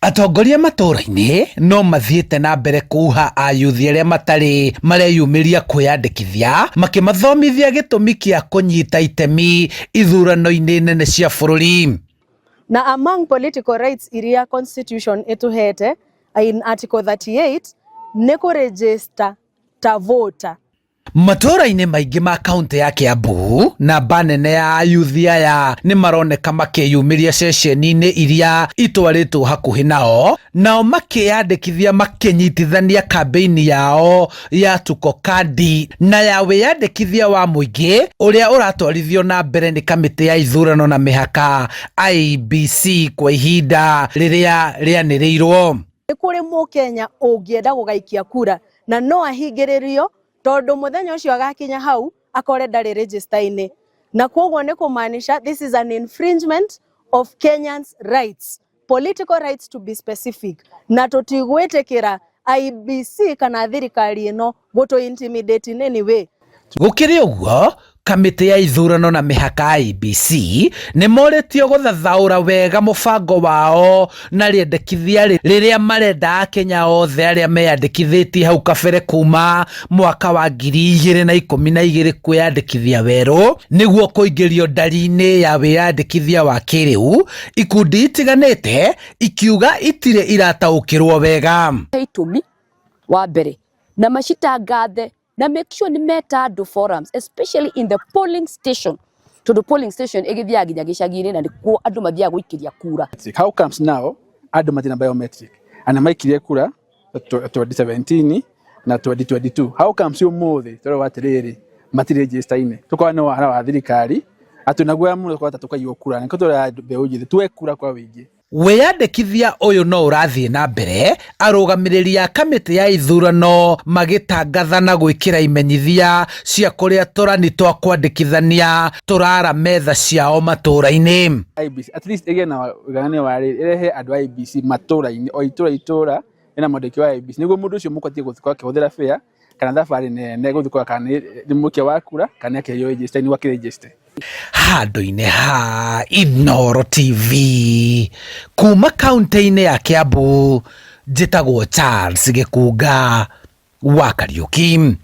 Atongoria matũũra-inĩ no mathiĩte na mbere kuha ayuthi arĩa matarĩ mareyumĩria kwĩyandĩkithia, makĩmathomithia gĩtũmi kĩa kũnyita itemi ithurano-inĩ nene cia bũrũri. Na among political rights iria constitution ĩtũhete in article 38 nĩ kũ-register ta voter. Matũũra-inĩ maingĩ ma kaũntĩ ya Kiambu, namba nene ya ayuthi aya nĩ maroneka makĩyumĩria ceceni-inĩ iria itwarĩtwo hakuhĩ nao, nao makĩyandĩkithia makĩnyitithania kambĩini yao ya Tuko Kandi na ya wĩyandĩkithia wa mũingĩ ũrĩa ũratwarithio na mbere nĩ kamĩtĩ ya ithurano na mĩhaka IEBC kwa ihinda rĩrĩa rĩanĩrĩirwo. Nĩ kũrĩ mũkenya ũngĩenda gũgaikia kura na no ahingĩrĩrio tondũ mũthenya ũcio agakinya hau akore ndarĩ register-inĩ, na kwoguo nĩ kũmaanisha this is an infringement of Kenyans rights, political rights to be specific, na tũtigwĩtĩkĩra IEBC kana thirikari ĩno gũtũ intimidate in any way. Gũkĩrĩ ũguo, kamĩtĩ ya ithurano na mĩhaka IEBC nĩ morĩtio gũthathaũra wega mũbango wao na rĩendekithia rĩrĩa marenda akenya othe arĩa meyandĩkithĩtie hau kabere kuma mwaka wa 2012 kwĩyandĩkithia werũ nĩguo kũingĩrio ndari-inĩ ya wĩyandĩkithia wa kĩrĩu, ikundi itiganĩte ikiuga itirĩ irataũkĩrwo wega. Itũmi wa mbere na macitangathe na make sure nĩ meta andũ forums, especially in the polling station, tondũ polling station ĩgĩthiaga nginya gĩcagi-inĩ na nĩkuo andũ mathiaga gũikĩria kura. How comes now andũ matirĩ na biometric ana maikirie kura 2017 na 2022? How comes ũmũthĩ tũrauga atĩrĩrĩ, matirĩ register-inĩ? Tũkorwo nĩ wara wa thirikari atĩ naguoya mũno twahota tũkaiywo kura, nĩkĩo tũrera mbeũ njĩthĩ tuoe kura kwa wĩingĩ. Wĩyandĩkithia ũyũ no ũrathiĩ na mbere, arũgamĩrĩri a kamĩtĩ ya ithurano magĩtangatha na gwĩkĩra imenyithia cia kũrĩa tũrani twa kwandĩkithania tũrara metha ciao matũũra-inĩ. IEBC at least ĩgĩe na ũiganania wa rĩrĩ, ĩrehe andũ a IEBC matũũra-inĩ, o itũũra itũũra ĩna mwandĩki wa IEBC, nĩguo mũndũ ũcio mũkatige gũkorwo akĩhũthĩra fare kana thabarĩ nene gũthiĩ kũrora kana nĩ mũikia wa kura kana nĩ akĩherio register nĩguo akĩregister. Handũ-inĩ ha Inooro TV kuma kaũntĩ-inĩ ya Kiambu, njĩtagwo Charles Gĩkunga wa Kariũki.